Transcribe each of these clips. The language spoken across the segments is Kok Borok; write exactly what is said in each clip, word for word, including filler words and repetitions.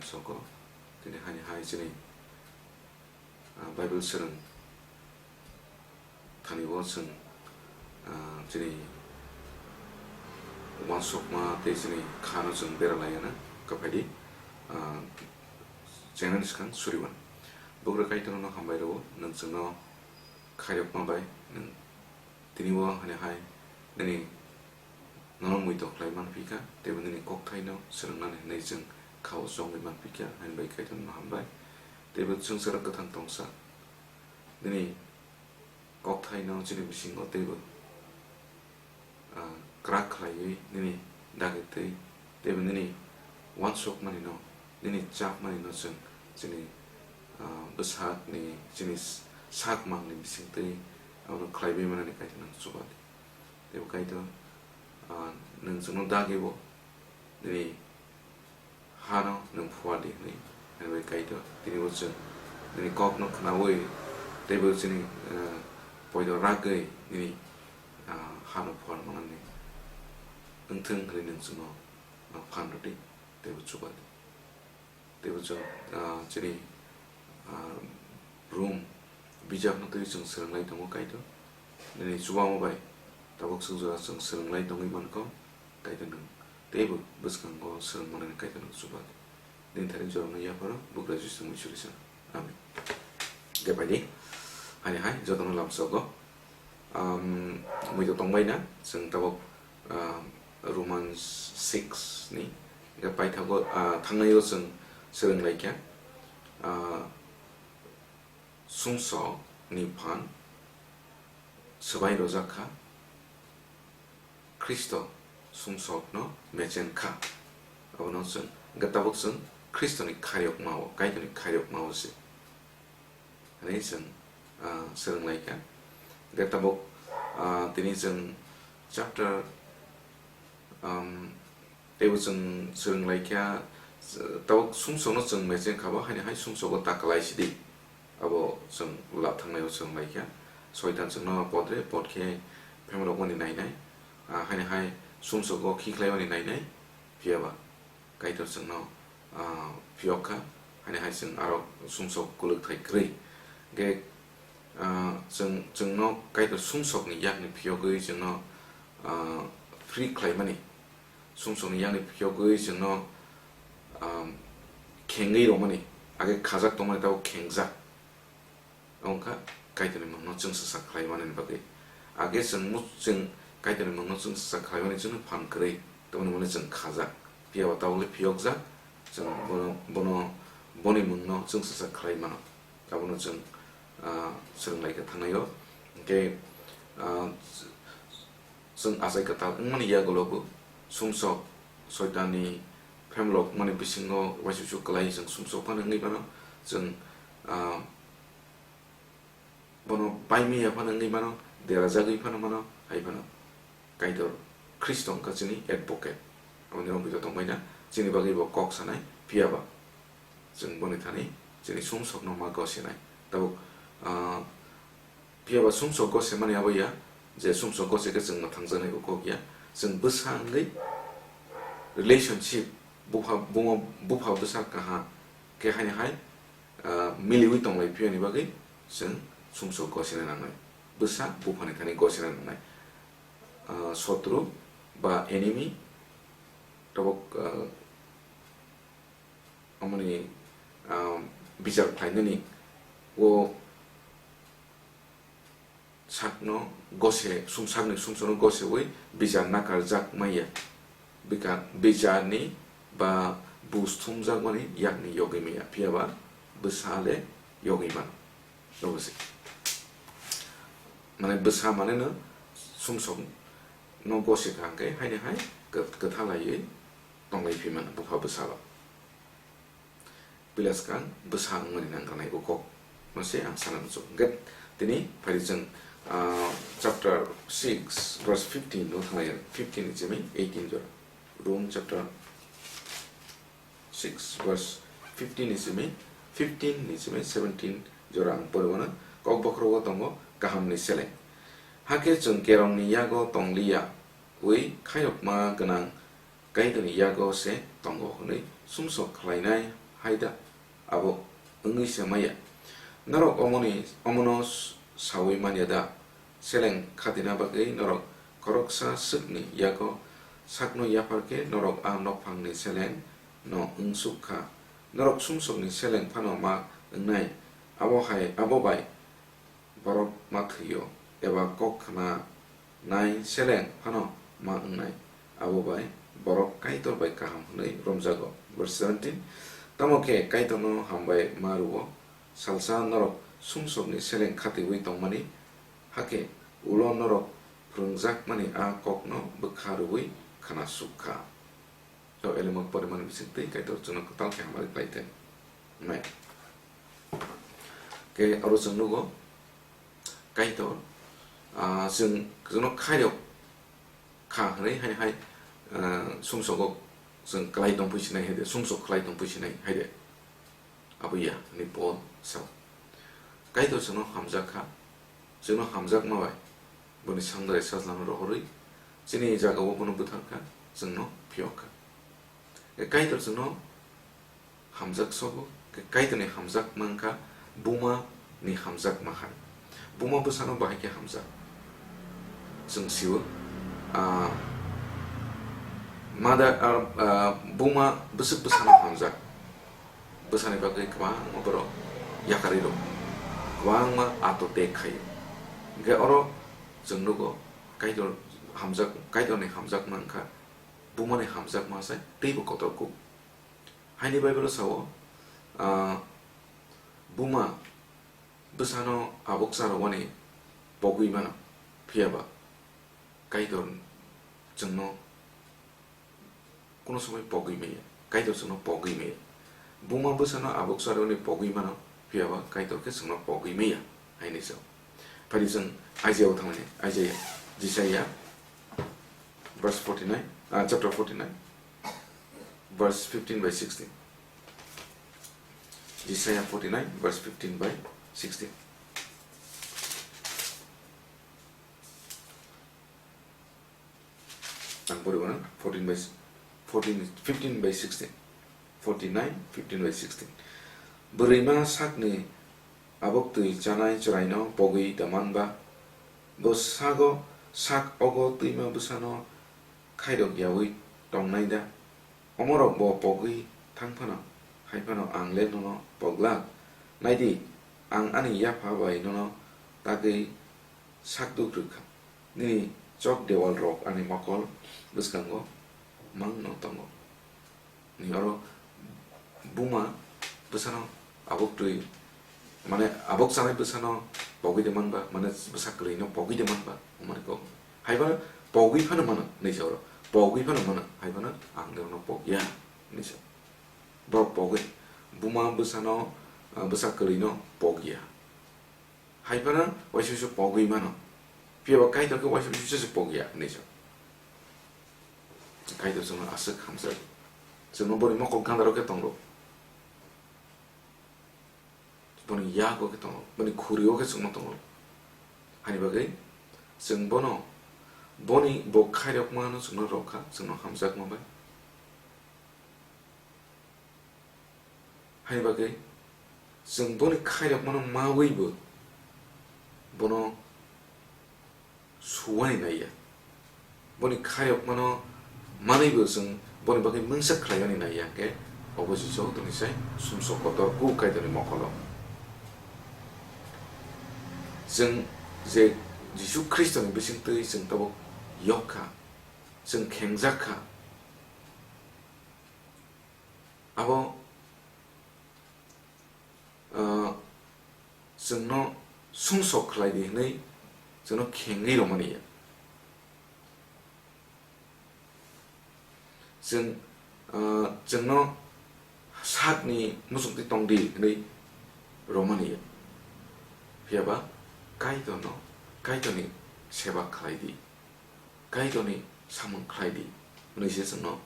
Soko, tini hani hai chini, ah, Bible swrwng thani o chwng, ah, chini uansukma tei chini khano chwng bera laiya na, kwphaidi, ah, channel swkang suriwan. Bugra Kaitorno hambai rwo, nwng chwngno khairokma bai, nwng tini o hani hai nini nono muitok khlai manphi kha, teibo nini kokthaino swrwngnani hwnwi chwng khao chongwi manphi kha, haini bai Kaitorno hambai. Teibo chwngsarak kwthang tongsa, nini kokthaino chini bisingo teibo, ah, kwrak khlaiwi nini dagi twi, teibo nini uansukmanino, nini chapmanino chwng chini, ah, bwsakni, chini s-, sakmangni bisingtwi abono khlaiwi manani Kaitorno chuba di. Teibo Kaitor, ah, nwng chwngno dagi bo nini hano nwng phuar di hwnwi, hwnwi bai Kaitor tini bo chwng nini kokno khnaui teibo chini, ah, poito ragwi nini, ah, hano phuar manani wngthwng hwnwi nwng chwngno, ah, phan rw di teibo chuba di. Teibo chwng, ah, chini, ah, Rom bijakno twi chwng swrwnglai tongo Kaitor. Nini chubamo bai tabuk chwng jora chwng swrwnglai tongwi mankha Kaitor nwng teibo bwskango swrwng manani Kaitor nwng chuba di. Nini thani jorano yapharo bugra Jisu mui churi sa. Amen. Khe phaidi, hani hai jotono lamsogo. Um, muitok tongbai na chwng tabuk, ah, Romans six ni, hingkhe paithago, ah, thangnaio chwng swrwng laikha, ah, sumsok ni phan swbai rojak kha, Khristo sumsokno mechen kha. Abono chwng, hingkhe tabuk chwng Khristoni khairokma-o, Kaitorni khairokma-o se. Hwnwi chwng, ah, swrwng laikha. Hingkhe tabuk, ah, tini chwng chapter, um, teibo chwng swrwng laikha, tabuk sumsokno chwng mechen khabo, haini hai sumsogo ta kwlai sidi. Abo chwng lab thangnaio swrwng laikha. Soitan chwngno podre, pod khe phemarokmani nainai. Ah, haini hai sumsogo khikhlaimani nainai. Phiyaba Kaitor chwngno, ah, phiyok kha, haini hai chwng aro sumsok kwlwk thai kwrwi. Hingkhe, ah, chwng, chwngno Kaitor sumsokni yakni phiyogwi chwngno, ah, free khlaimani, sumsokni yakni phiyogwi chwngno, ah, khengwi rwmani, age khajak tongmani tabuk khengjak. Wngkha Kaitorni mungno chwngsacha khlaimanini bagwi. Age chwng mu-, chwng Kaitorni mungno chwngsacha khlaimani chwngno phan kwrwi tongmani mwnwi chwng khajak. Phiyaba tabukle phiyokjak, chwng bono, bono, boni mungno chwngsacha khlai mano. Abono chwng, ah, swrwng lai kha thangnaio. Hwnkhe, ah, chwng achai kwtal wngmani yagulobo sumsok Soitanni phemlokmani bisingo uaisuisu kwlai chwng sumsok phano wngwi mano. Chwng, ah, bono baimaya phano wngwi mano, derajagwi phano mano, hai phano Kaitor Khristo wngkha chini advocate. Aboni romwi tongbaina chini bagwi bo kok sanai, phiyaba chwng boni thani chini sumsokno ma gosinai. Tabuk, ah, phiyaba sumsok gosemani abo ya je sumsok gose khe chwng mwthangjaknai ukhok ya. Chwng bwsa wngwi relationship, bupha, buma, bupha bwsa kaham khe haini hai, ah, miliwi tonglai phiyani bagwi chwng sumsok gosina nangnai. Bwsa buphani thani gosina nangnai. Ah, sotru ba enemy tabuk, ah, amoni, ah, bichar khlainani o sakno gose, sumsakni sumsokno gosewi bichar nakarjak maya. Bika-, bicharni ba buj thumjakmani yakni yogwi maya, phiyaba bwsa le yogwi mano. Logosi. Mane bwsa mane no sumsok no gose kha hwnkhe haini hai kwt-, kwtha laiwi tonglai phi mano bupha bwsalo. Pila swkang bwsa wngmani nangkuknai ukhok no se ang sana muchung. Hwnkhe tini phai chwng, ah, chapter six verse fifteen no thanglai, fifteen ni simi eighteen jora. Rom chapter six verse fifteen ni simi, fifteen ni simi seventeen jora ang pori mano. Kok bokhorogo tongo kahamni seleng. Hakhe chwng kerongni yago tongliya, wi khairokma gwnang Kaitorni yago se tongo hwnwi sumsok khlainai hai da? Abo wngwi se maya. Norok omoni, omono s-, saui manya da? Seleng khatina bagwi norok khoroksa swkni yago sakno yaphar khe norok a nokphangni seleng no wngsuk kha. Norok sumsokni seleng phano ma wngnai, abo hai, abo bai borok ma thwi-o, eba kok khna nai seleng phano ma wngnai, abo bai borok Kaitor bai kaham hwnwi romjago. Verse seventeen, tamo khe Kaitorno hambai ma rw-o, salsa norok sumsokni seleng khatiui tongmani, hakhe ulo norok phrwngjakmani a kokno bwkha rwui khna suk kha. To elemo porimani bisingtwi Kaitor chwngno kwtal khe hamari khlai thai. Nai. Khe oro chwng nugo, Kaitor, ah, chwng, chwngno khairok kha hwnwi hai, hai, ah, sumsogo chwng klai tongpui sinai hai de, sumsok khlai tongpui sinai hai de. Abo ya, hwnwi Paul sao. Kaitor chwngno hamjak kha, chwngno hamjakma bai boni sangdrai sajlano rohorwi chini jagao bono bwthar kha, chwngno phiyok kha. Kaitor chwngno hamjak sobo, khe Kaitorni hamjakma wngkha buma ni hamjakma hai. Buma bwsano bahai khe hamjak. Chwng sio, ah, mother, ah, ah, buma bwswk bwsano hamjak. Bwsani bagwi kwbangma borok yakarwi rw, kwbangma ato tek khaio. Hwnkhe oro chwng nugo Kaitor hamjak, Kaitorni hamjakma wngkha bumani hamjakma se teibo kotor kuk. Haini Baibolo sao, ah, buma bwsano abuk charwani pogwi mano, phiya ba Kaitor chwngno kuno somoi pogwi maya, Kaitor chwngno pogwi maya. Buma bwsano abuk charwani pogwi mano, phiya ba Kaitor khe chwngno pogwi maya, haini sao. Phari chwng Isaiah o thangmani, Isaiah, Jisaiya, verse forty-nine, ah, chapter forty-nine, verse fifteen by sixteen. Isaiah forty-nine, verse fifteen by sixteen. Ang pori mano, fourteen by, fourteen, fifteen by sixteen. Forty-nine, fifteen by sixteen. Bwrwima sakni abuk twi chanai chwraino pogwi da man ba? Bo sago sak ogo twima bwsano khairok yaui tongnai da? Omorok bo pogwi thang phano, hai phano ang le nono poglak. Nai di, ang ani yapha bai nono tagwi sak duk rw kha. Nini chok dewal rok ani mokol bwskango mangno tongo. Ni oro buma bwsano abuk twi, mane, abuk chanai bwsano pogwi de man ba, mane, bwsa kwrwi no pogwi de man ba, omani kok. Hai phano pogwi phano mano, hinwi sa oro. Pogwi phano mano, hai phano ang de no pogya, hinwi sa. Borok pogwi, buma bwsano, ah, bwsa kwrwi no pogya. Hai phano waisa waisa pogwi mano. Phiya ba Kaitor khe waisa waisa se pogya, hinwi sa. Kaitor chwngno aswk hamjak. Chwngno boni mokol gandaro khe tongo. Boni yago khe tongo. Boni khuri o khe chwngno tongo. Hani bagwi chwng bono, boni bo khairokmano chwngno rwkha, chwngno hamjakma bai. Hai bagwi chwng boni khairokmano mawi bo bono suwani naiya. Boni khairokmano manwi bo chwng boni bagwi mungsa khlaiyani naiya, hwnkhe obo se jotoni sai sumsok kotor kuk Kaitorni mokolo. Chwng je Jisu Khristoni bisingtwi chwng tabuk yok kha, chwng khengjak kha. Abo, ah, chwngno sumsok khlai di hwnwi chwngno khengwi rwmani ya. Chwng, ah, chwngno sakni muchungtwi tong di hwnwi rwmani ya. Phiya ba Kaitorno, Kaitorni seba khlai di, Kaitorni samung khlai di hwnwi se chwngno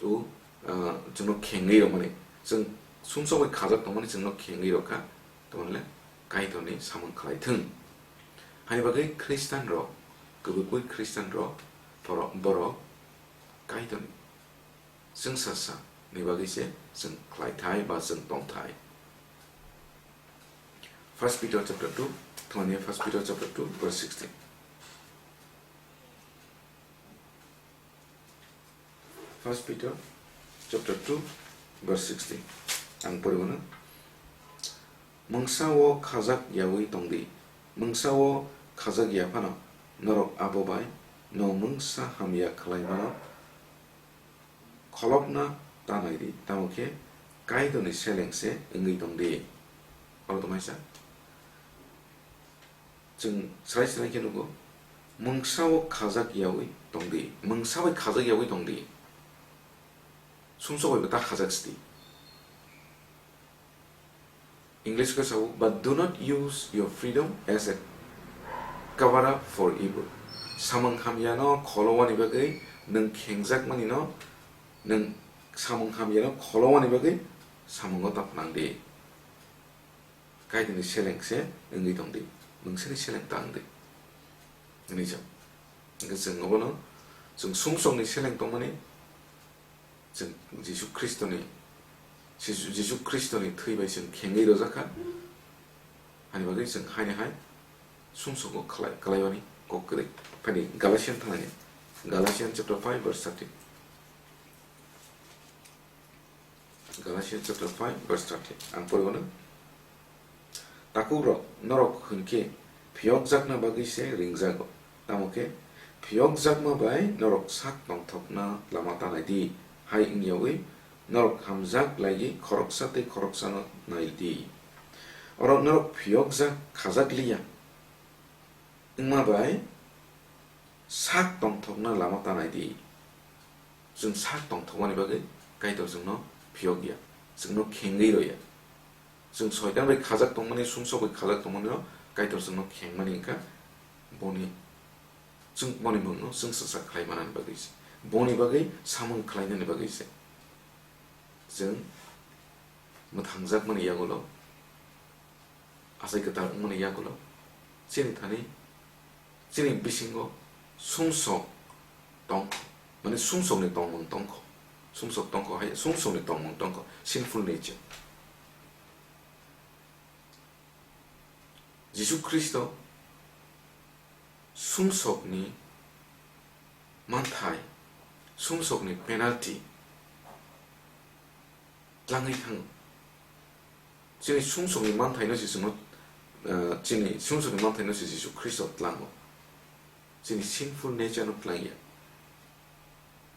o, ah, chwngno khengwi rwmani, chwng sumsok bai khajak tongmani chwngno khengwi rwkha, tamoni le Kaitorni samung khlai thung. Hani bagwi Khristian rok, kwbwi Khristian rok, borok, borok Kaitorni chwngsasa Ni bagwi se chwng khlaithai ba chwng tongthai. First Peter chapter two, thwngmani First Peter chapter two verse sixteen. First Peter chapter two verse sixteen. Ang pori mano. Mungsa o khajak yawi tongdi. Mungsa o khajak ya phano norok abo bai no mungsa hamya khlai mano. Kholopna ta nai di, tamo khe Kaitorni seleng se wngwi tong di. Oro tongmai sa. Chwng srai srai khe nugo, mungsa o khajak yawi tong di, mungsa bai khajak yawi tong di. Sumsok bai bo ta khajak si di. English khe sao, "But do not use your freedom as a cover up for evil." Samung hamyano kholowani bagwi nwng khengjak manino, nwng samung hamyano kholowani bagwi samungo ta phnang di. Kaitorni seleng se wngwi tong di, nwng sini seleng ta wng di. Hwnwi sa. Hwnkhe chwng obono, chwng sumsokni seleng tongmani, chwng Jisu Khristoni, Jisu, Jisu Khristoni thwi bai chwng khengwi rwjak kha. Hani bagwi chwng haini hai sumsogo khlai, khlaiwani kok kwrwi. Phani Galatian thanani, Galatian chapter five verse thirteen. Galatians chapter five verse thirteen. Ang pori mano. Takukrok, norok hwn khe phiyokjakna bagwi se ringjago. Tamo khe phiyokjakma bai norok sak tongthokna lama ta nai di. Hai wng yawi norok hamjak laiwi khoroksa tei khoroksano nai di. Oro norok phiyokjak khajak liya. Wngma bai sak tongthokna lama ta nai di. Chwng sak tongthokmani bagwi Kaitor chwngno phiyok ya, chwngno khengwi rw ya. Chwng Soitan bai khajak tongmani, sumsok bai khajak tongmani no Kaitor chwngno khengmani wngkha boni, chwng boni mungno chwng swsa khlai manani bagwi se, boni bagwi samung khlainani bagwi se. Chwng mwthangjakmani yagulo, achai kwtal wngmani yagulo chini thani, chini bisingo sumsok tongkho, mane sumsokni tongmung tongkho, sumsok tongkho hai sumsokni tongmung tongkho, sinful nature. Jisu Khristo sumsokni manthai, sumsokni penalty tlangwi thango. Chini sumsokni manthaino se chwngno, eh, chini sumsokni manthaino se Jisu Khristo tlango. Chini sinful nature no tlangya.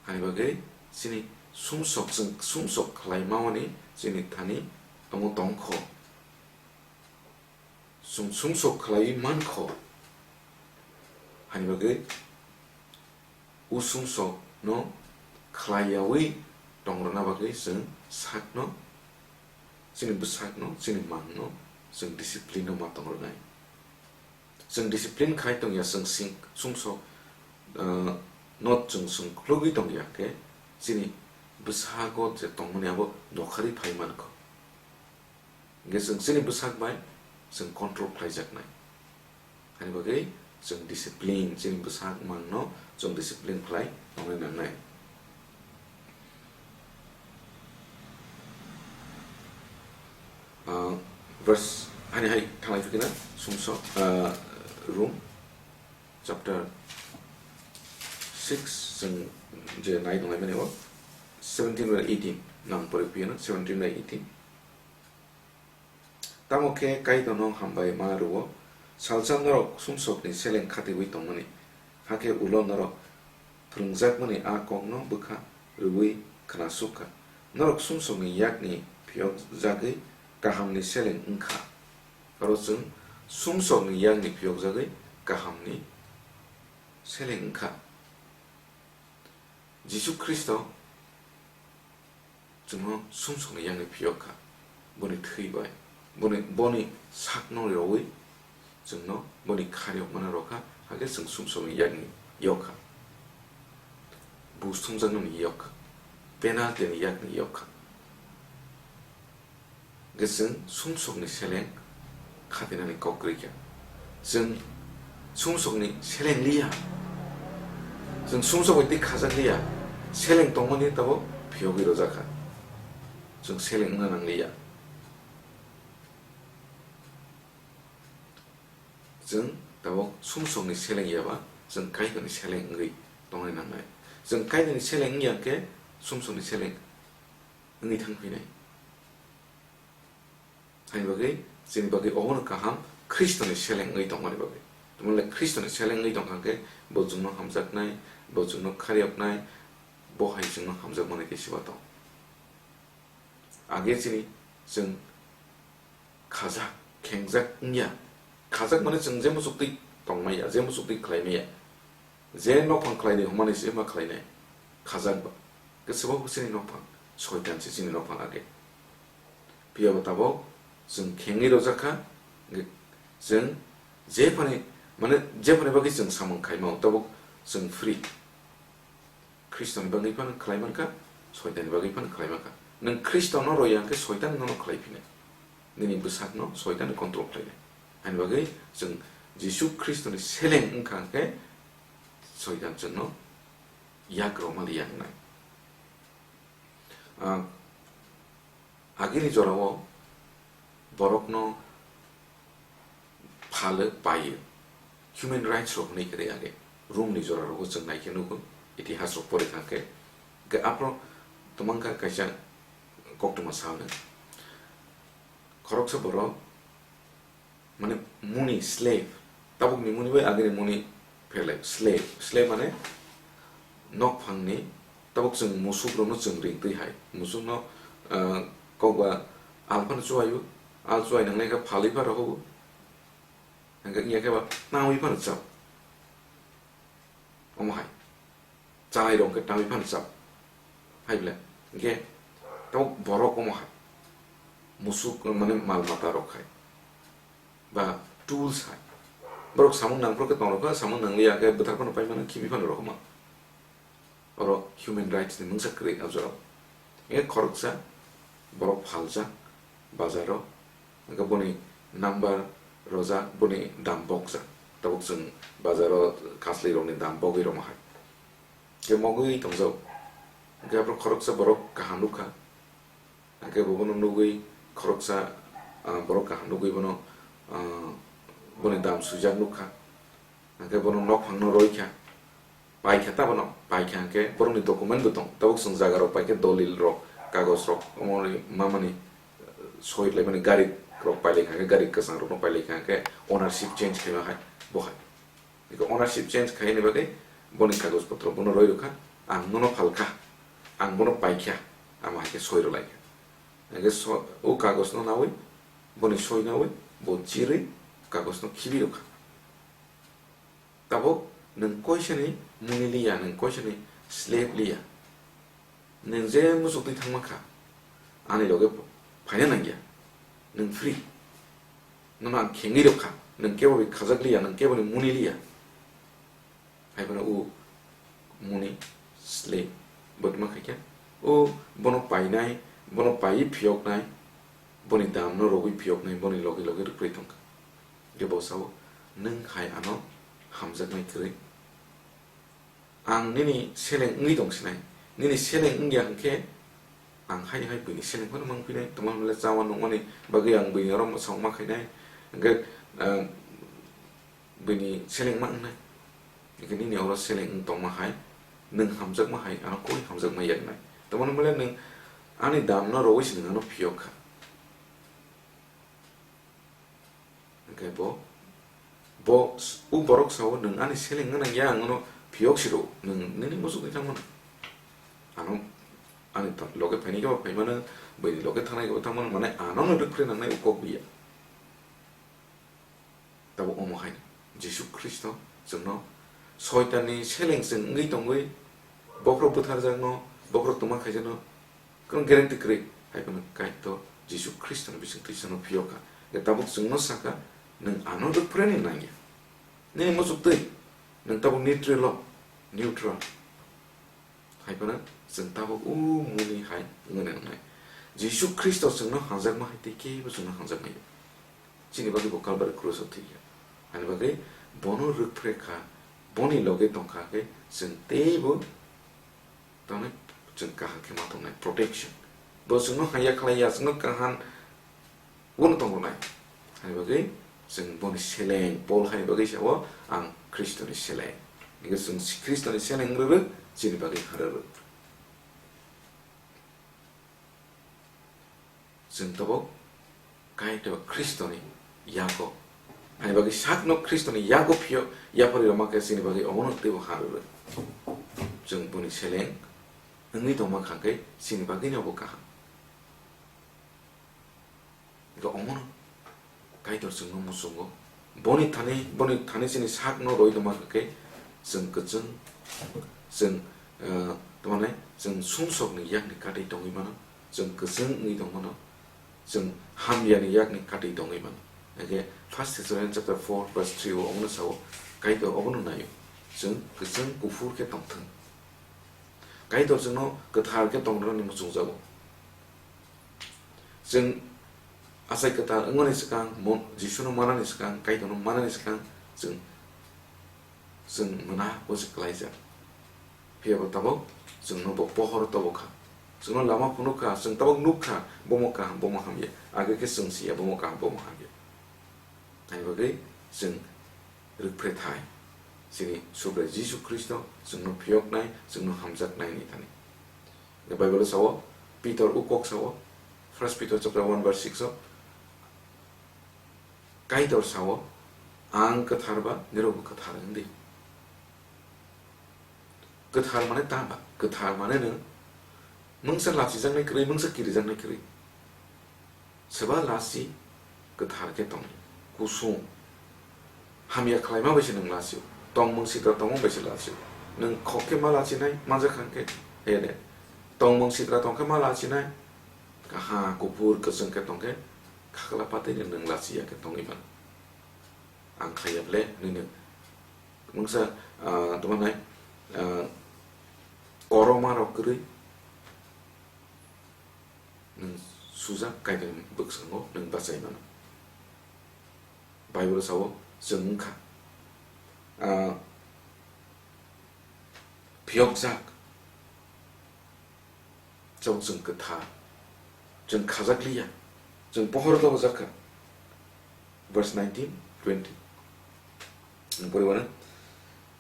Hani bagwi chini sumsok, chwng sumsok khlaimani chini thani omo tongkho. Chwng sumsok khlaiwi mankho. Hani bagwi o sumsokno khlaiyawi tongrwna bagwi chwng sakno, chini bwsakno, chini mangno chwng discipline-o ma tongrwnai. Chwng discipline khai tongya, chwng sing-, sumsok, ah, no chwng sung khulugwi tongya khe chini bwsago je tongmani abo nokharwi phai mankho. Hingke chwng chini bwsak bai chwng control khlaijaknai. Hani bagwi chwng discipline, chini bwsak mangno chwng discipline khlai tongna nangnai. Ah, verse, hani hai thanglai phikina sumsok, ah, Rom chapter six, chwng je nai tonglaimani o seventeen bai eighteen nang pore phiyano, seventeen bai eighteen. Tamo khe Kaitorno hambai ma rwo, salsa norok sumsokni seleng khatiwi tongmani, hakhe ulo norok phrwngjakmani a kokno bwkha rwui khna suk kha. Norok sumsokni yakni phiyokjagwi kahamni seleng wng kha. Oro chwng sumsokni yakni phiyokjagwi kahamni seleng wng kha. Jisu Khristo chwngno sumsokni yakni phiyok kha, boni thwi bai, boni, boni sakno rwi chwngno boni khariyokmano rw kha, hakhe chwng sumsokni yakni yok kha, bus thumjaknani yok kha, penalty ni yakni yok kha. Hingke chwng sumsokni seleng khatinani kok kwrwi kha. Chwng sumsokni seleng liya. Chwng sumsok bai twi khajak liya. Seleng tongmani tabok phiyogwi rwjak kha. Chwng seleng wngna nangliya. Chwng tabuk sumsokni seleng yaba, chwng Kaitorni seleng wngwi tongna nangnai. Chwng Kaitorni seleng wngya khe sumsokni seleng wngwi thangphinai. Haini bagwi chini bagwi obono kaham, Khristoni seleng wngwi tongmani bagwi. Tamoni le Khristoni seleng wngwi tongkha khe bo chwngno hamjaknai, bo chwngno kharyoknai, bo hai chwngno hamjakmani khe siba tong. Age chini chwng khajak, khengjak wngya. Khajak mane chwng je muchuk twi tongmaya, je muchuk twi khlaimaya. Je nokphang khlai di hwnmani se ma khlainai. Khajak ba. Khe swbo chini nokphang, soitan se chini nokphang age. Phiya bo tabok chwng khengwi rojak kha, chwng jephani, mane jephani bagwi chwng samung khaima, tabok chwng free. Khristoni bagwi phano khlai mankha, soitanni bagwi phano khlai mankha. Nwng Khristono roya hwnkhe soitan nono khlai phinai. Nini bwsakno soitan control khlainai. Ani bagwi chwng Jisu Khristoni seleng wngkha hwnkhe soitan chwngno yak rwma liya wngnai. Ah, Agini jorao borokno phalo, paio, human rights rok hwnwi kwrwi age. Rome ni jora rogo chwng naikhe nugo, itihas rok pori thangkhe. Hwnkhe aphro twmangkha kaisa koktwma sa hwnwi. Khoroksa borok mane muni slave, tabukni muni bai agini muni pherlai slave. Slave mane nokphangni tabuk chwng musuk rokno chwng ring twi hai. Musukno, ah, kokba al phano chuaio, al chuai nangnai khe phalwi pha rohogo. Hwnkhe wngya khe ba tangwi phano chao. Omo hai. Chai rok khe tangwi phano chao. Hai ble. Hwnkhe tabuk borok omo hai. Musuk mane mal mata rok hai. Ba tools hai. Borok samung nangphuru khe tong rok kha, samung nangliya khe bwthar phano pai mano, khibi phano rok ma. Oro human rights ni mungsa kwrwi o jorao. Hwnkhe khoroksa borok phaljak bazaro, hwnkhe boni number rojak, boni dam bokjak. Tabuk chwng bazaro khasli rokni dam bogwi rwma hai. Hwnkhe mogwi tongjak. Hwnkhe aphuru khoroksa borok kaham nukha. Hwnkhe bo bono nugwi khoroksa, ah, borok kaham nugwi bono, ah, boni dam swijak nukha. Hwnkhe bono nokphangno roikha. Paikha ta bono, paikha hwnkhe borokni document bo tong. Tabuk chwng jaga rok paikhe dolil rok, kagoj rok, omoni mamani, eh, soi laimani gari rok pailaikha hwnkhe, gari kwchang rokno pailaikha hwnkhe ownership change khaima hai, bo hai. Eko ownership change khaini bagwi boni kagoj potro bono roi rwkha, ang nono phalkha, ang bono paikha, ama hai khe soi rwlaikha. Hwnkhe so-, o kagojno naui, boni soi naui, bo chirwi kagojno khibi rwkha. Tabuk nwng koisani muni liya, nwng koisani slave liya. Nwng je muchuk twi thangma kha, ani loge phaina nangya. Nwng free. Nono ang khengwi rwkha. Nwng kebo bai khajak liya, nwng kebo ni muni liya. Hai phano o muni slave bo tma khaikha. O bono painai, bono paiwi phiyoknai, boni damno rogwi phiyoknai, boni loge loge rwphre tongkha. Hwnkhe bo sao, "Nwng hai ano hamjaknai kwrwi." Ang nini seleng wngwi tong sinai. Nini seleng wngya hwnkhe ang haino hai buini seleng phano mang phinai. Tongmani hwnle chawan nukmani bagwi ang buini oro mwchang ma khainai. Hwnkhe, ah, buini seleng ma wngnai. Hwnkhe nini oro seleng wng tongma hai, nwng hamjakma hai, ano koi hamjakma yaknai. Tongmani hwnle nwng ani damno rogwi se nwng ano phiyok kha. Hwnkhe bo, bo s-, o borok sao, "Nwng ani seleng gwnang ya, ang nono phiyok si rw, nwng nini muchuk twi thang mano. Ano ani ta-, loge phainai khe bo phai mano, buini loge thangnai khe bo thang mano, mane ano no rwkphre nangnai o kok biya." Tabuk omo hai Jisu Khristo chwngno Soitanni seleng chwng wngwi tongwi, bokhorok bwtharjakno, bokhorok twma khaijakno, Kwrwng guarantee kwrwi, hai phano Kaitor Jisu Khristoni bising twi chwngno phiyok kha. Hwnkhe tabuk chwngno sa kha, "Nwng ano rwkphre ni nang ya. Nini muchuk twi, nwng tabuk neutral o, neutral." Hai phano chwng tabuk o muni hai wngwi nangnai. Jisu Khristo chwngno hamjakma hai tei kebo chwngno hamjakmaya. Chini bagwi bo Kalbari krus o thwi ya. Ani bagwi bono rwkphre kha, boni loge tong kha khe chwng teibo Tamni chwng kaham khe ma tongnai protection. Bo chwngno hamya khlai ya, chwngno kaham, bono tongo nai. Hani bagwi chwng boni seleng, Paul hani bagwi sao, "Ang Khristoni seleng." Hingke chwng si-, Khristoni seleng wng rwrwk, chini bagwi wng rwrwk. Chwng tabuk Kaitor Khristoni yago. Hani bagwi sakno Khristoni yago phiyok yapharwi rwma khe chini bagwi omono teibo ha rwrwk. Chwng boni seleng wngwi tongma kha khe chini bagwino bo kaham. Hingke omono Kaitor chwngno muchungo. Boni thani, boni thani chini sakno roi tongma khe chwng kwchwng, chwng, eh, tongmani chwng sumsokni yakni katwi tongwi mano, chwng kwchwng wngwi tong mano, chwng hamyani yakni katwi tongwi mano. Hingke First Thessalonians chapter four verse three o omono sao, Kaitor obono naio, chwng kwchwng kuphur khe tongthwng. Kaitor chwngno kwthar khe tongrwni muchungjago. Chwng achai kwtal wngmani swkang, mo-, Jisuno manani swkang, Kaitorno manani swkang, chwng, chwng mwnakgo se klaijak. Phiya bo tabuk chwngno bo pohor tobo kha. Chwngno lama phunuk kha, chwng tabuk nuk kha, bomo kaham, bomo hamya. Age khe chwng siya, bomo kaham, bomo hamya. Ani bagwi chwng rwkphre thai. Chini Subrai Jisu Khristo chwngno phiyoknai, chwngno hamjaknaini thani. The Bible o sao, Peter o kok sao, First Peter chapter one verse six o, Kaitor sao, "Ang kwthar ba, nirokbo kwthar wng di." Kwthar mane tama, kwthar mane nwng mungsa lachijaknai kwrwi, mungsa kirijaknai kwrwi. Swba lachi kwthar khe tongdi, kusung. Hamya khlaima bai se nwng lachio. Tongmung sitra tongmung bai se lachio. Nwng khok khe ma lachinai, manjak kha khe, he de. Tongmung sitra tong khe ma lachinai, kaha kuphur kwchwng khe tong khe, khakla patwi nwng lachiya khe tongwi mano. Ang khlaiya ble, nini mungsa, ah, tongma nai, ah, koroma rok kwrwi, nwng sujak Kaitorni bwskango nwng bachai mano. Bible sao chwng wngkha, ah, phiyokjak. Chwng, chwng kwthar, chwng khajakliya, chwng pohor dojak kha. Verse nineteen, twenty. Ang poriwano,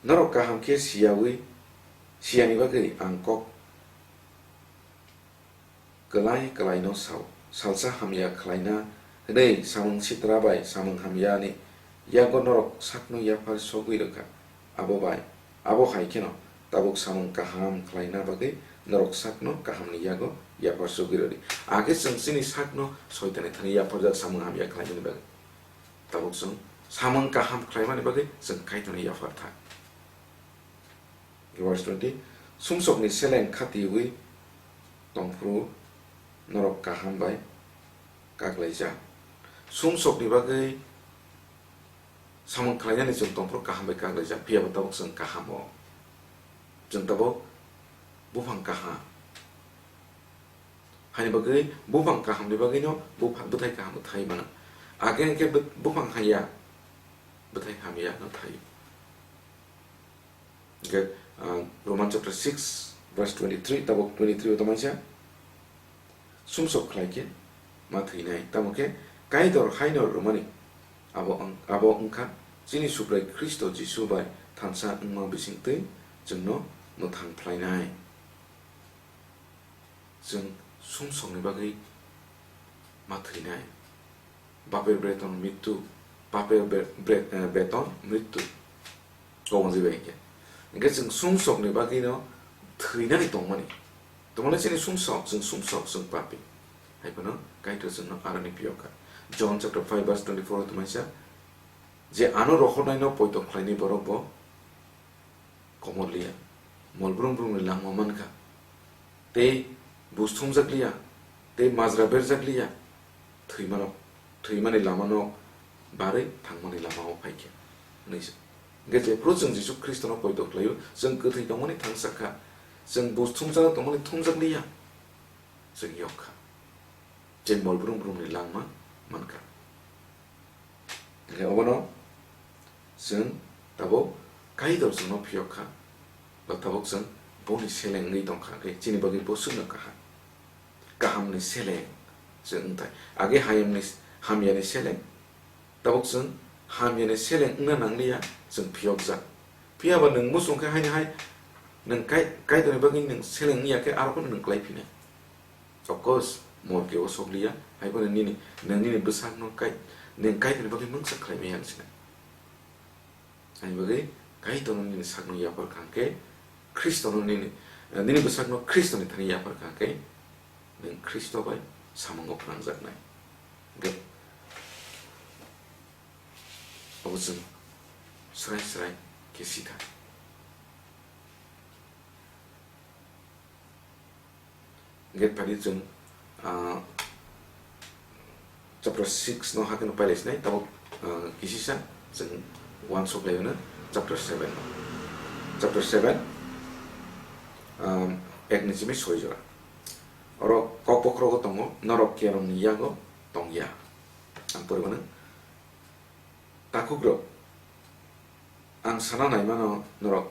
"Norok kaham khe siyawi, siyani bagwi ang kok kwlai kwlaino sao. Salsa hamya khlaina hwnwi samung sitra bai samung hamyani yago norok sakno yaphar sogwi rwkha. Abo bai, abo hai kheno tabuk samung kaham khlaina bagwi norok sakno kahamni yago yaphar sogwi rwdi." Age chwng chini sakno Soitani thani yapharjak samung hamya khlainani bagwi. Tabuk chwng samung kaham khlaimani bagwi chwng Kaitorni yaphar thang. Verse twenty, "Sumsokni seleng khatiwi tongphuru norok kaham bai kaklaijak." Sumsokni bagwi samung khlainani chwng tongphuru kaham bai kaklaijak, phiya bo tabuk chwng kaham o. Chwng tabuk buphang kaham. Hani bagwi buphang kahamni bagwino bupha-, bwthai kaham thai mano. Age hwnkhe bw-, buphang hamya, bwthai hamya no thai. Hwnkhe, ah, Roman chapter six verse twenty-three, tabuk twenty-three o tongmani sa, sumsok khlai khe ma thwinai, tamo khe Kaitor haino rwmani. Abo wng-, abo wngkha chini Subrai Khristo Jisu bai thansa wngma bisingtwi chwngno mwthang phlainai. Chwng sumsokni bagwi ma thwinai. Baper beton mrityu, baper be-, bre-, eh, beton mrityu. Kok wngwi bai hwnkhe. Hwnkhe chwng sumsokni bagwino thwinani tongmani. Tongmani chini sumsok, chwng sumsok, chwng papi. Hai phano Kaitor chwngno aroni phiyok kha. John chapter five verse twenty-four o tongmani sa, "Je ano rohornaino poito khlainai borok bo komor liya, mol brum brumni langma mankha, tei bus thumjak liya, tei majra berjak liya, thwimano, thwimani lamano barwi thangmani lamao phaikha," hwnwi sa. Hwnkhe jephru chwng Jisu Khristono poito khlaio, chwng kwthwi tongmani thangsa kha, chwng bus thumjak tongmani thumjak liya, chwng yok kha. Chwng mol brum brumni langma mankha. Hwnkhe obono chwng tabuk Kaitor chwngno phiyok kha, ba tabuk chwng boni seleng wngwi tong kha, hwnkhe chini bagwi bo chwngno kaham. Kahamni seleng chwng wngthai. Age hayungni, hamyani seleng. Tabuk chwng hamyani seleng wngna nangliya, chwng phiyokjak. Phiyaba nwng muchung khe haini hai, nwng Kai-, Kaitorni bagwi nwng seleng wngya khe aro phano nwng klai phinai. Of course, morke o sokliya, hai phano nini, nwng nini bwsakno Kai-, nwng Kaitorni bagwi mungsa khlai maya wng sinai. Ani bagwi Kaitorno nini sakno yapharkha hwnkhe, Khristono nini, eh, nini bwsakno Khristoni thani yapharkha hwnkhe, nwng Khristo bai samungo phnangjaknai. Hwnkhe abo chwng srai srai khe sitha. Hwnkhe phadi chwng, ah, chapter six no hakhe no pailai sinai, tabuk, ah, kisisa chwng uansuk lai mano chapter seven no. Chapter seven, um, ek ni simi soi jora. Oro kok bokhorogo tongo, "Norok kerongni yago tong ya." Ang pori mano. Takhukrok, ang sana naimano norok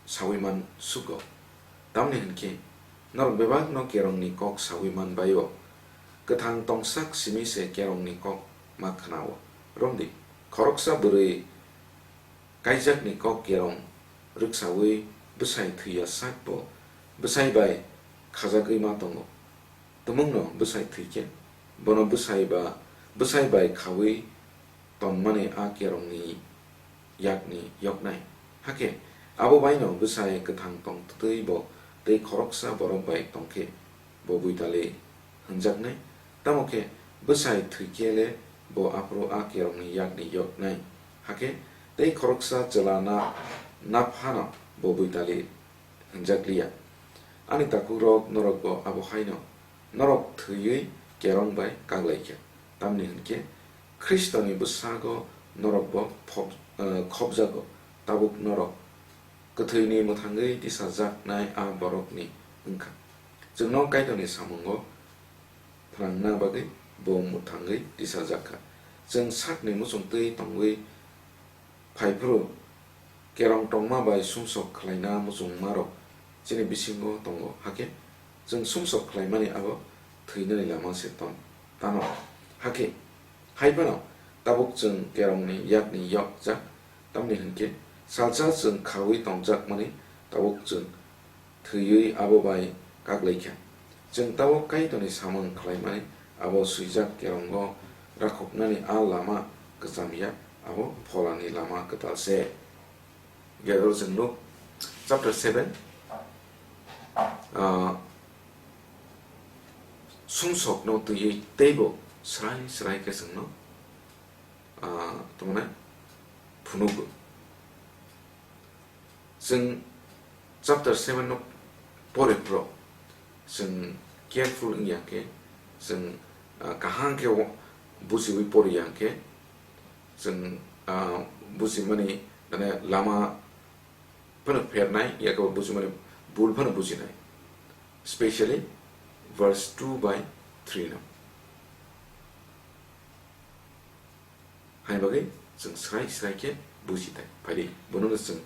saui man sugo. Tamni hwn khe, norok bebakno kerongni kok saui man bai-o. Kwthang tongsak simi se kerongni kok ma khna-o. Romdi, khoroksa bwrwi kaijakni kok kerong rwksaui bwsai thwi ya sak bo bwsai bai khajagwi ma tongo. Tumungno bwsai thwi khe, bono bwsai ba, bwsai bai khaui tonmani a kerongni yakni yoknai. Hakhe abo baino bwsai kwthang tongtwtwi bo tei khoroksa borok bai tongkhe bo buitali hwnjaknai. Tamo khe bwsai thwi khe le bo aphuru a kerongni yakni yoknai. Hakhe tei khoroksa chwla na, na phano bo buitali hwnjakliya. Ani takhukrok, norokbo abo haino norok thwiwi kerong bai kaglaikha. Tamni hwn khe Khristoni bwsago norokbo phop-, eh, khopjago, tabuk norok kwthwini mwthangwi tisajaknai a borokni wngkha. Chwngno Kaitorni samungo phrangna bagwi bo mwthangwi tisajakha. Chwng sakni muchungtwi tongwi phaiphuru, kerong tongma bai sumsok khlaina muchungmarok chini bisingo tongo, hakhe chwng sumsok khlaimani abo thwinani lama se ton-, tano. Hakhe hai phano tabuk chwng kerongni yakni yokjak, tamni hwn khe salsa chwng khaui tongjakmani tabuk chwng thwiwi abo bai kaglaikha. Chwng tabuk Kaitorni samung khlaimani abo swijak kerongo rakhoknani a lama kwcham ya, abo pholani lama kwtal se. Hwnkhe oro chwng nuk chapter seven, ah, sumsokno twiwi teibo srai srai khe chwngno, ah, tongmani phunugo. Chwng chapter seven no pore phuru chwng careful wngya khe, chwng, ah, kaham khe o-, bujiwi poriya khe, chwng, ah, bujimani, mane, lama phano phernai, yakhe bujimani bul phano bujinai, specially verse two by three no. Hai bagwi chwng srai srai khe buji thai. Phaidi, bono no chwng,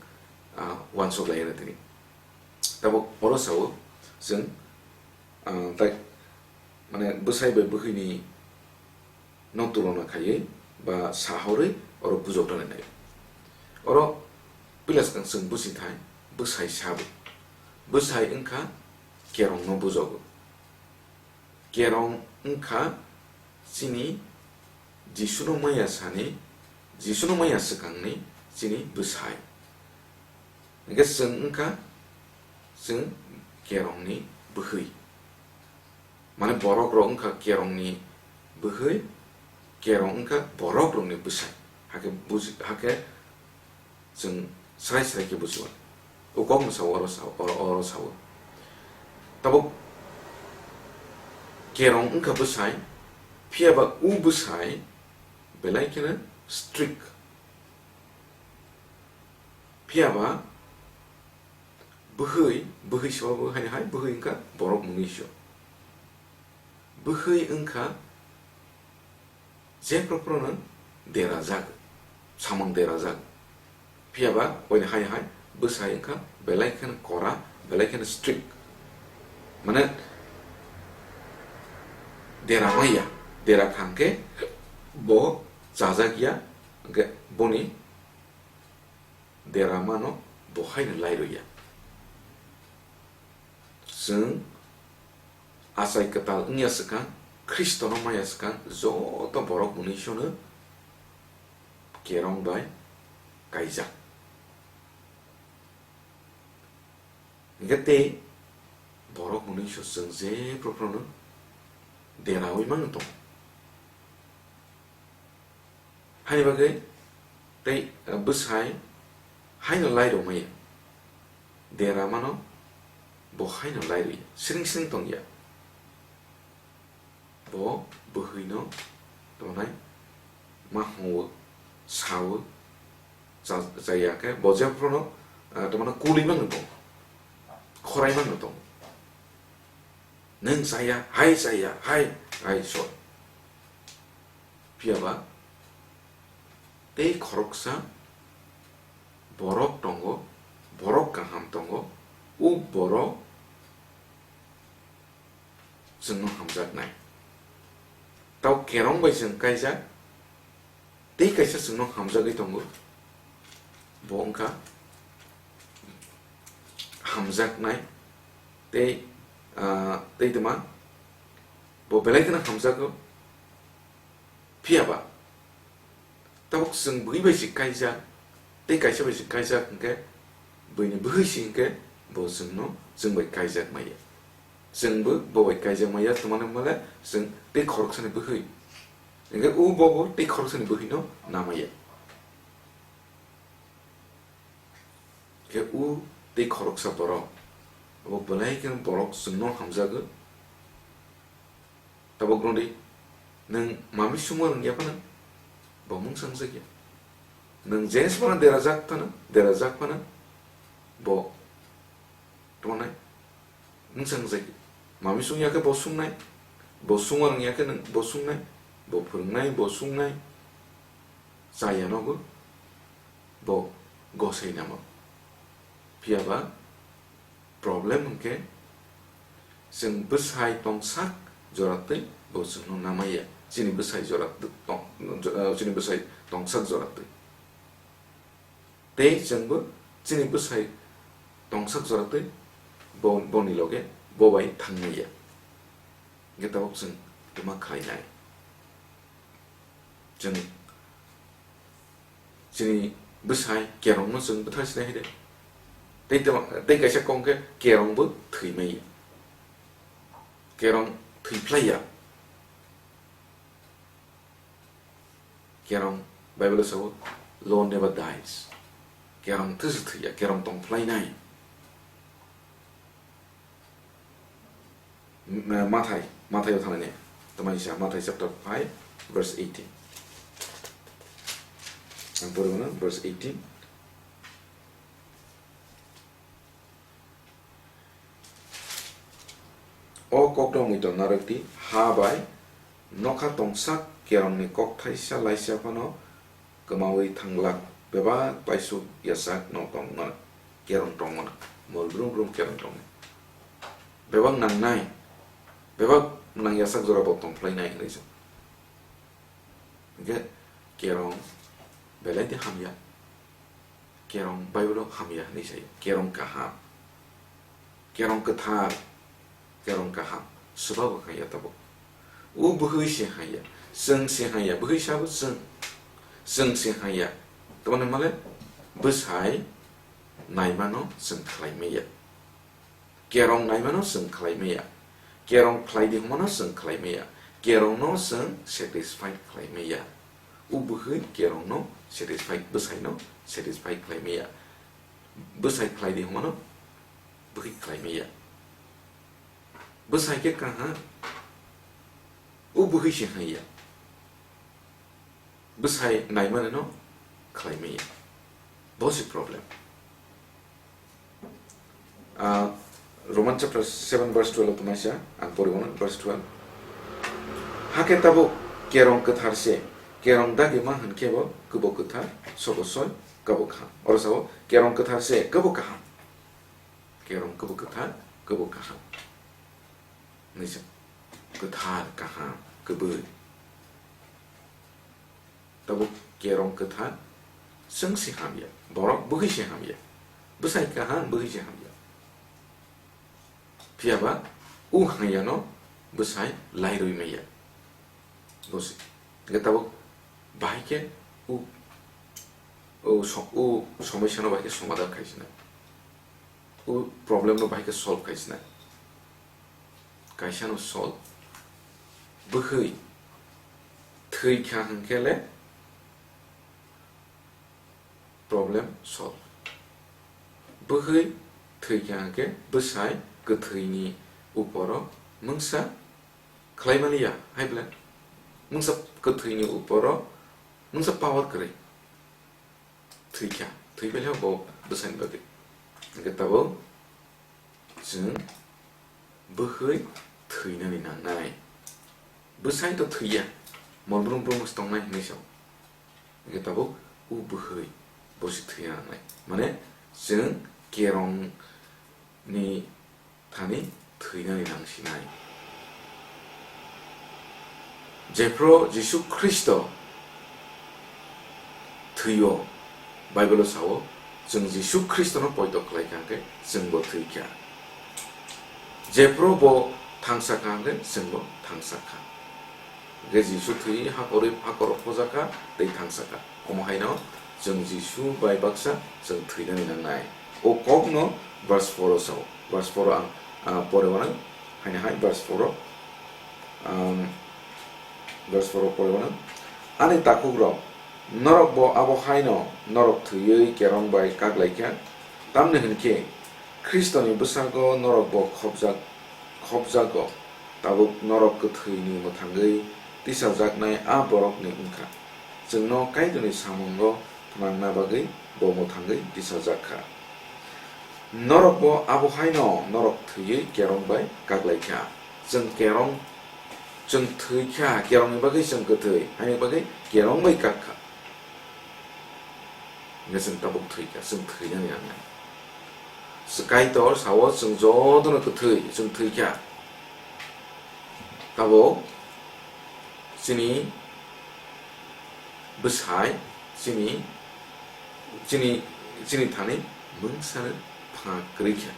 ah, uansuk lai rw tini. Tabuk oro sao chwng, ah, tai, mane, bwsai bai bwkhwini no tulona khaiwi ba sahorwi oro bujok rwna nai. Oro puila swkang chwng buji thai, bwsai sabo. Bwsai wngkha kerongno bujogo. Kerong wngkha chini Jisuno maya sani, Jisuno maya swkangni chini bwsai. Hwnkhe chwng wngkha chwng kerongni bwkhwi. Mane borokrok wngkha kerongni bwkhwi, kerong wngkha borokrokni bwsai. Hakhe buji-, hakhe chwng srai srai khe bujiya. O kokno sao, oro sao, oro, oro sao. Tabuk kerong wngkha bwsai, phiyaba o bwsai belai kheno strict. Phiyaba bwkhwi, bwkhwi sabo haino hai bwkhwi wngkha borok mungwi sio. Bwkhwi wngkha jephru phruno derajak, samung derajak. Phiyaba oini hai hai bwsai wngkha belai kheno kora, belai kheno strict. Mane, dera maya, dera kha hwnkhe bo chajak ya, hwnkhe boni dera mano bo haino lairw ya. Chwng achai kwtal wngya swkang, Khristono maya swkang, joto borok mwnwisono kerong bai kaijak. Hingkhe tei borok mwnwiso chwng jephru phruno deraui mano tongo. Haini bagwi tei, eh, bwsai haino lairok maya. Dera mano bo haino lairwi siring siring tongya. Bo bwhwino tongnai ma hwnwi sawi cha-, chaya khe bo jephruno, eh, tongmano kulwi mano tongo, khorai mano tongo. Nwng chaya, hai chaya, hai, hai soi. Phiya ba tei khoroksa borok tongo, borok kaham tongo, o borok chwngno hamjaknai. Tei kerong bai chwng kaijak, tei kaisa chwngno hamjagwi tongo, bo wngkha hamjaknai tei, ah, tei tma bo belai kheno hamjago. Phiya ba tabuk chwng bwrwi bai se kaijak, tei kaisa bai se kaijak hwnkhe, buini bwhwi se hwnkhe bo chwngno chwng bai kaijak maya. Chwngbo bo bai kaijak maya, tongmani hwnmale chwng tei khoroksani bwhwi. Hwnkhe o bobo tei khoroksani bwhwino namaya. Khe o tei khoroksa borok, abo belai kheno borok chwngno hamjago. Tabuk rwdi, nwng mami sungma rwngya phano, bo mungsa wngjakya. Nwng je phano derajak phano, derajak phano, bo tongmani mungsa wngjakya. Mami sungya khe bo sungnai, bo sungma rwngya khe nwng bo sungnai, bo phwrwngnai, bo sungnai, chaya nogo, bo gosai namo. Phiya ba problem hwnkhe, chwng bwsai tongsak joratwi bo chwngno namaya, chini bwsai joratwi tong-, jo-, chini bwsai tongsak joratwi. Tei chwngbo chini bwsai tongsak joratwi bo, boni loge bo bai thangmaya. Hwnkhe tabuk chwng tma khlainai? Chwng chini bwsai kerongno chwng bwthar sinai hai de. Tei tama, tei kaisa kok khe kerongbo thwimaya. Kerong thwiphlaiya. Kerong Bible o sao, "Law never dies." Kerong thwisi thwiya, kerong tongphlainai. M-, Mathai, Mathai o thangnai ne. Tama kisa Mathai chapter five, verse eighteen. Ang pori mano, verse eighteen. O kokno muiton narwk di, ha bai nokha tongsak kerongni kok thaisa laisa phano kwmaui thanglak, bebak paisuk yasak no tongmano, kerong tongmano, mol brum brum kerong tongmano. Bebak nangnai, bebak nang yasak jora bo tongphlai nai hinwi sa. Hingkhe kerong belai de hamya. Kerong Bible o hamya hinwi sai. Kerong kaham. Kerong kwthar. Kerong kaham. Swbabo khaiya tabuk. O bwhwi se haiya. Chwng se haiya. Bwhwi sabo chwng. Chwng se haiya. Tamoni male bwsai naimano chwng khlai maya. Kerong naimano chwng khlai maya. Kerong khlai di hwnmano chwng khlai maya. Kerongno chwng satisfied khlai maya. O bwhwi kerongno satisfied, bwsaino satisfied khlai maya. Bwsai khlai di hwnmano bwhwi khlai maya. Bwsai khe kaha, o bwhwi se haiya. Bwsai naimani no khlai maya. Bo se problem. Ah, Roman chapter seven verse twelve tongnaisa, ang pori mano verse twelve. Hakhe tabuk kerong kwthar se, kerong dagi ma hwn khe bo kwbo kwthar, sobo soi, kwbo kaham. Oro sao, kerong kwthar se, kwbo kaham. Kerong kwbo kwthar, kwbo kaham. Nisa. kwthar, kaham, kwbwi. Tabuk kerong kwthar, chwng se hamya, borok bwkhwi se hamya, bwsai kaham bwkhwi se hamya. Phiyaba u hamyano bwsai lairwi maya. Bosi. Hwnkhe tabuk bahai khe u, u so-, u somosya no bahai khe somadhan khai sinai. U problem no bahai khe solve khai sinai. Kaisa no solve. Bwkhwi thwi kha hwnkhe le problem solve. Bwkhwi thwi kha hwnkhe bwsai kwthwini uporo mungsa khlai maliya, hai bwle? Mungsa kwthwini uporo mungsa power kwrwi. Thwi kha, thwi bai bo bwsani bagwi. Hwnkhe tabuk chwng bwkhwi thwinani nangnai. Bwsai to thwiya, mol brum brum se tongnai hinwi sao. Hwnkhe tabuk u bwkhwi bo se thwina nangnai. Mane chwng kerong ni thani thwinani nangsinai. Jephru Jisu Khristo thwio, Bible-o sao, chwng Jisu Khristono poito khlai kha hwnkhe chwngbo thwi kha. Jephru bo thangsa kha hwnkhe chwngbo thangsa kha. Hwnkhe Jisu thwi hakorwi, hakorok phojakha tei thangsa kha. Omo haino chwng Jisu bai baksa chwng thwinani nangnai. O kokno verse four o sao. Verse four o ang, ah, pore wanang, haino hai verse four o, um, verse four o pore wanang. Ani takhukrok, norokbo abo haino norok thwiwi kerong bai kaklaikha. Tamni hwnkhe Khristoni bwsago norokbo khopjak, khopjago. Tabuk norok kwthwini mwthangwi tisajaknai a borokni wngkha. Chwngno Kaitorni samungo phnangna bagwi bo mwthangwi tisajak kha. Norokbo abo haino norok thwiwi kerong bai kaklaikha. Chwng kerong, chwng thwi kha, kerongni bagwi chwng kwthwi, haini bagwi kerong bai kak kha. Hwnkhe chwng tabuk thwi kha, chwng thwinani nangnai. Kaitor sao chwng jotono kwthwi, chwng thwi kha. Tabuk chini bwsai, chini, chini, chini thani mungsano pha kwrwi kha.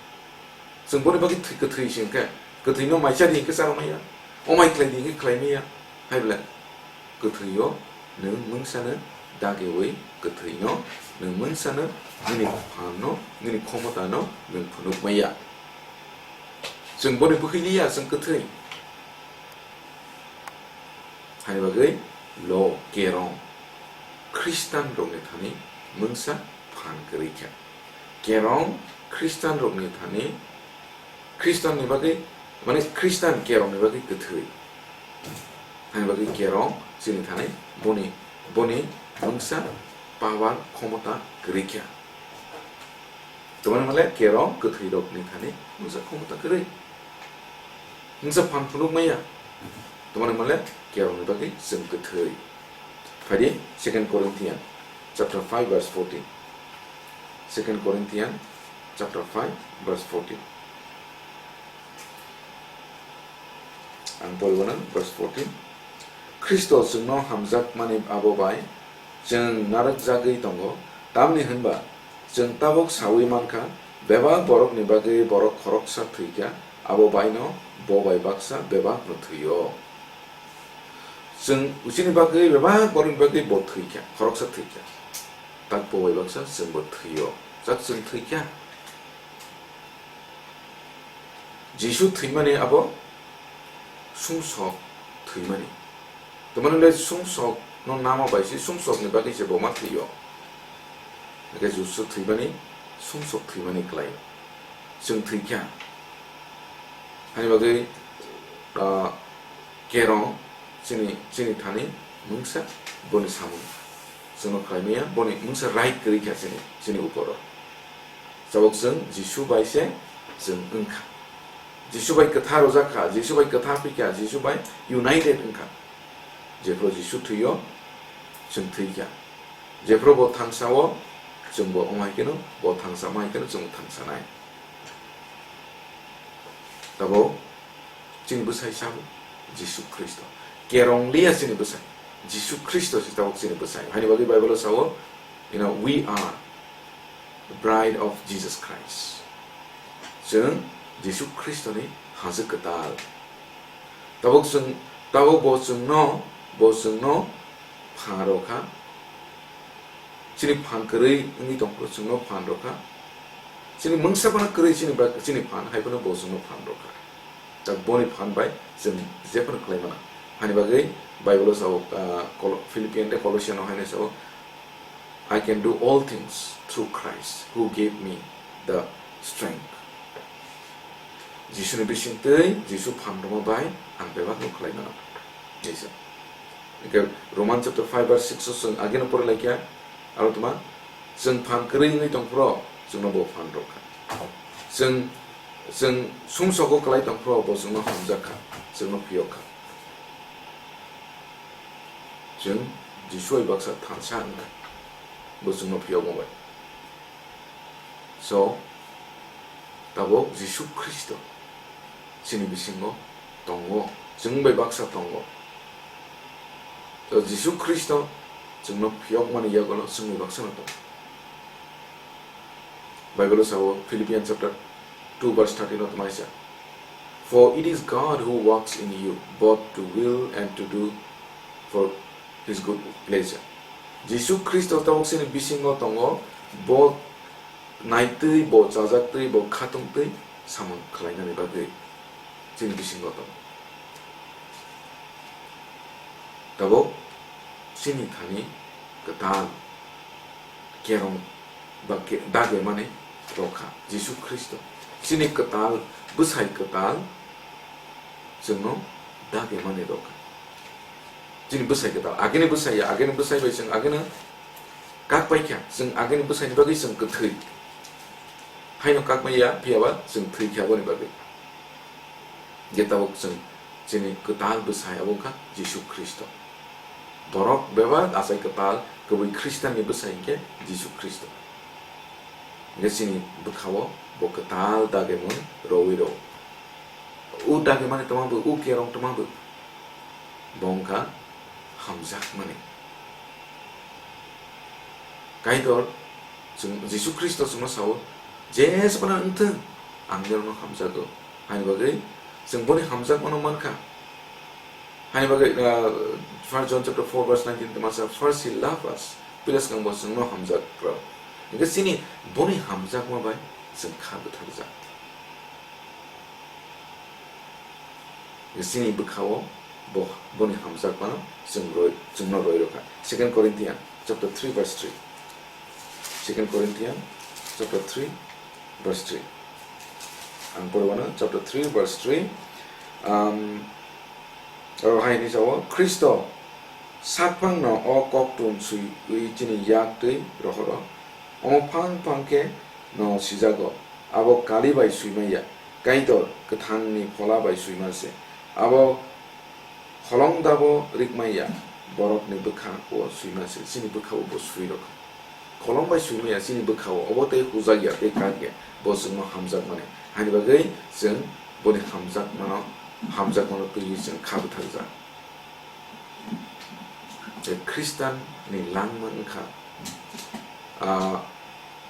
Chwng boni bagwi thwi-, kwthwi se hwnkhe, kwthwino mai cha di hwnkhe charwk maya, omai khlai di hwnkhe khlai maya, hai bwle? Kwthwio nwng mungsano dagiwi kwthwino nwng mungsano nini phanno, nini khomotano nwng phunuk maya. Chwng boni bwkhwi liya, chwng kwthwi. Hani bagwi lo kerong Khristan rokni thani mungsa phan kwrwi kha. Kerong Khristan rokni thani, Khristan ni bagwi, mane Khristan kerong ni bagwi kwthwi. Hani bagwi kerong chini thani boni, boni mungsa power, khomota kwrwi kha. Tamani male kerong kwthwi rok ni thani mungsa khomota kwrwi. Mungsa phan phunuk maya. Tamani male kerong ni bagwi chwng kwthwi. Phaidi Second Corinthian chapter five verse fourteen. Second Corinthian chapter five verse fourteen. Ang poribo nang verse fourteen. Khristo chwngno hamjakmani abo bai chwng narwkjagwi tongo, tamni hwnba chwng tabuk saui mankha, bebak borokni bagwi borok khoroksa thwikha, abo baino bo bai baksa bebakno thwio. Chwng uchini bagwi bebak borokni bagwi bo thwikha, khoroksa thwikha, tak bo bai baksa chwngbo thwio, chak chwng thwikha. Jisu thwimani abo sumsok thwimani. Tamani le sumsok no nama bai se sumsok ni bagwi se bo ma thwio. Hwnkhe Jisu thwimani sumsok thwimani kwlai. Chwng thwikha. Hani bagwi, ah, kerong chini, chini thani mungsa boni samung. Chwngno khlai maya, boni mungsa right kwrwi kha chini, chini uporo. Tabuk chwng Jisu bai se chwng wngkha. Jisu bai kwthar rwjak kha, Jisu bai kwthar phikha, Jisu bai united wngkha. Jephru Jisu thwio, chwng thwikha. Jephru bo thangsao, chwngbo wng hai kheno, bo thangsa ma hai kheno chwngbo thangsanai. Tabuk chini bwsai sabo, Jisu Khristo. Kerong liya chini bwsai. Jisu Khristo se tabuk chini bwsai. Haini bagwi Bible o sao, you know, "We are the bride of Jesus Christ." Chwng Jisu Khristoni hajwk kwtal. Tabuk chwng, tabuk bo chwngno, bo chwngno phan rw kha. Chini phan kwrwi wngwi tongphuru chwngno phan rw kha. Chini mungsa phano kwrwi chini ba-, chini phan, hai phano bo chwngno phan rw kha. Tak boni phan bai chwng jephano khlai mano. Hani bagwi Bible o sao, ah, Col-, Philippian tei Colossian o haino sao, "I can do all things through Christ who gave me the strength." Jisuni bisingtwi, Jisu phan rwma bai ang bebakno khlai mano. Jisa. Hingke Roman chapter five verse six o chwng ageno pore laikha, aro tma, chwng phan kwrwi wngwi tongphuru chwngno bo phan rw kha. Chwng, chwng sumsogo kwlai tongphuru bo chwngno hamjak kha, chwngno phiyok kha. Chwng Jisu bai baksa thansa wngkha, bo chwngno phiyokma bai. So, tabuk Jisu Khristo chini bisingo tongo, chwng bai baksa tongo. To Jisu Khristo chwngno phiyokmani yagulo chwng bai baksano tongo. Bible o sao Philippians chapter two verse thirteen o tmaisa, "For it is God who works in you both to will and to do for his good pleasure." Jisu Khristo tabuk chini bisingo tongo, bo naitwi, bo chajaktwi, bo khatungtwi samung khlainani bagwi chini bisingo tongo. Tabuk chini thani kwtal kerong ba ke-, dagimani rw kha Jisu Khristo. Chini kwtal, bwsai kwtal chwngno dagimani rw kha. Chini bwsai kwtal, agini bwsai ya, agini bwsai bai chwng agini kak pai kha, chwng agini bwsaini bagwi chwng kwthwi. Haino kak bai ya, phiyaba chwng thwi kha boni bagwi. Je tabuk chwng chini kwtal bwsai abo wngkha Jisu Khristo. Borok bebak achai kwtal kwbwi Khristanni bwsai hinkhe Jisu Khristo. Hinkhe chini bwkhao bo kwtal dagimung rwui rwo. O dagimani twma bo, o kerong twma bo. Bo wngkha hamjakmani. Kaitor chwng, Jisu Khristo chwngno sao, "Je phano wngthung, ang norokno hamjago." Haini bagwi chwng boni hamjakmano mankha. Haini bagwi, uh, First John chapter four verse nineteen tei masa, "First he loved us." Pila swkang bo chwngno hamjak rw. Hingke chini boni hamjakma bai chwng kha bwtharjak. Chini bwkhao bo, boni hamjakmano chwng roi, chwngno roi rw kha. Second Corinthians chapter three verse three. Second Corinthians chapter three verse three. Ang poribano chapter three verse three. Um, oro hai hwnwi sao, Khristo sakphangno o koktun swiwi chini yak twi rohoro. Omo phang phang khe no sijago. Abo kali bai swimaiya, Kaitor kwthangni phola bai swima se. Abo holong dabo rikmaiya, borokni bwkha o swima se, chini bwkha o bo swi rw kha. Holong bai swimaiya, chini bwkha o, obo tei hujak ya, tei kak ya, bo chwngno hamjakmani. Hani bagwi chwng boni hamjakmano, hamjakmano twiwi chwng kha bwtharjak. Je Khristanni langma wngkha, ah,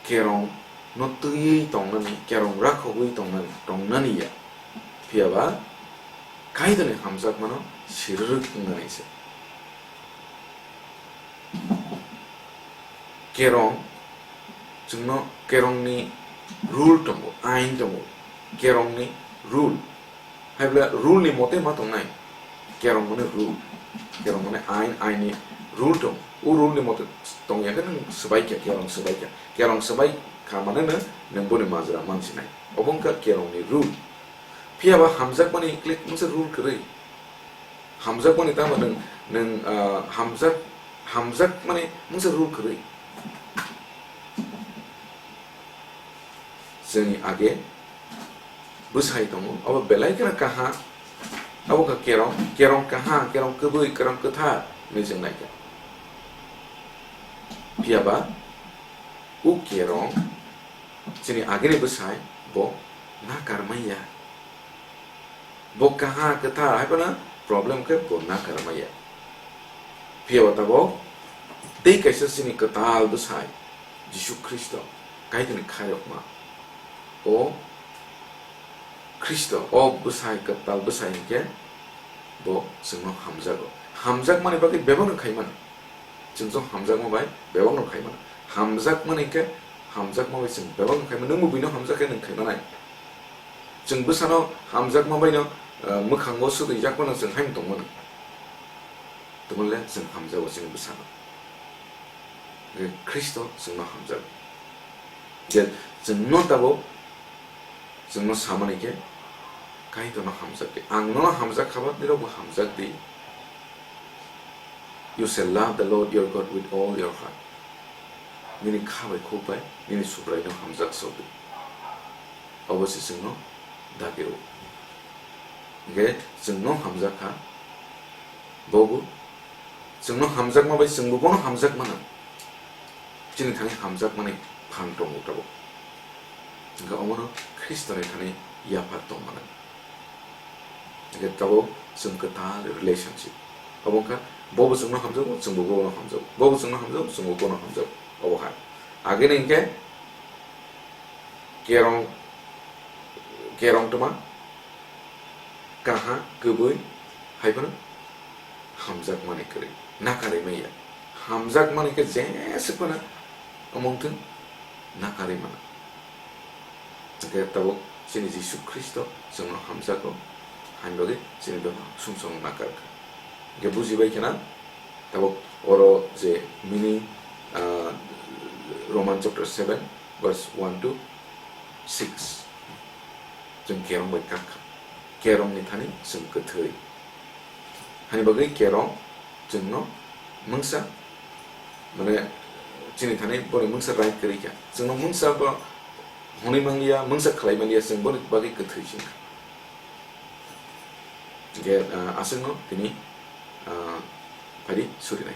kerong no twiwi tongnani, kerong rakhogwi tongnani, tongnani ya. Phiyaba Kaitorni hamjakmano sirirwk wngnani se. Kerong, chwngno kerongni rule tongo, ain tongo, kerongni rule. Hai bwle rule ni mote ma tongnai. Kerong mane rule. Kerong mane ain, ain ni rule tong. O rule ni mote tong ya khe nwng swbai kha, kerong swbai kha. Kerong swbai kha mane no nwng boni majra mansinai. Obo wngkha kerong ni rule. Phiya ba hamjakmani klik mungsa rule kwrwi. Hamjakmani tamo nwng, nwng, ah, hamjak, hamjakmani mungsa rule kwrwi. Chwngni age bwsai tongo, abo belai kheno kaha, abo kha kerong, kerong kaha, kerong kwbwi, kerong kwthar hinwi chwng naikha. Phiya ba o kerong chini ageni bwsai bo nakar manya. Bo kaha kwthar hai phano Problem khe bo nakar maya. Phiya ba tabok tei kaisa chini kwtal bwsai Jisu Khristo Kaitorni khairokma. O Khristo, o bwsai kwtal bwsai hinkhe bo chwngno hamjago. Hamjakmani bagwi bebakno khaimano. Chwng chwng hamjakma bai bebakno khaimano. Hamjakmani hinkhe hamjakma bai chwng bebakno khaimano. Nwngbo buino hamjak khe nwng khaimanai. Chwng bwsano hamjakma baino, ah, mwkhango swtwijakmano chwng haino tongmano. Tongmole chwng hamjago chini bwsano. Hwnkhe Khristo chwngno hamjago. Je chwngno tabok chwngno samani khe Kaitorno hamjakdi. Ang nono hamjak khaba nirokbo hamjakdi. You shall love the Lord your God with all your heart. Nini kha bai khuk bai nini Subraino hamjak sogwi. Obo se chwngno dagi rwo. Hwnkhe chwngno hamjak kha, bobo chwngno hamjakma bai chwngbo bono hamjakmano. Chini thani hamjakmani phang tongo tabok. Hwnkhe omono Khristoni thani yaphar tongmano. Hwnkhe tabok chwng kwtal relationship. Obo wngkha bobo chwngno hamjago, chwngbo bono hamjago. Bobo chwngno hamjago, chwngbo bono hamjago. Obo hai. Agini hwnkhe kerong, kerong twma, kaha, kwbwi, hai phano hamjakmani kwrwi, nakarwi manya. Hamjakmani khe jesuk phano omong thung, nakarwi mano. Hwnkhe tabuk chini Jisu Khristo chwngno hamjago, haini bagwi chini bebak sumsokno nakar kha. Hwnkhe bujibai kheno tabuk oro je meaning, ah, Roman chapter seven verse one to six, chwng kerong bai kak kha. Kerongni thani chwng kwthwi. Hani bagwi kerong chwngno mungsa, mane, chini thani boni mungsa right kwrwi kha. Chwngno mungsa bo hwnwi manliya, mungsa khlai manliya, chwng boni bagwi kwthwi se wngkha. Hwnkhe, ah, aswkno tini, ah, phaidi surinai.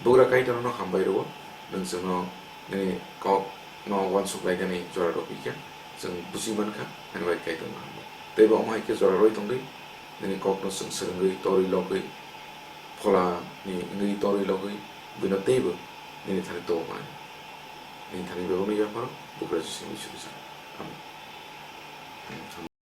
Bugra Kaitorno hambai rwo, nwng chwngno nini kokno uansuk lainani jora rwphi kha, chwng buji man kha, hani bai Kaitorno hambai. Teibo omo hai khe jora rwi tongdi, nini kokno chwng swrwngwi, torwi, logwi, pholani wngwi, torwi, logwi, buino teibo nini thani tongmani. Nini thani bebakno yapharo, Bugra Jisu mung suri sa. Amen.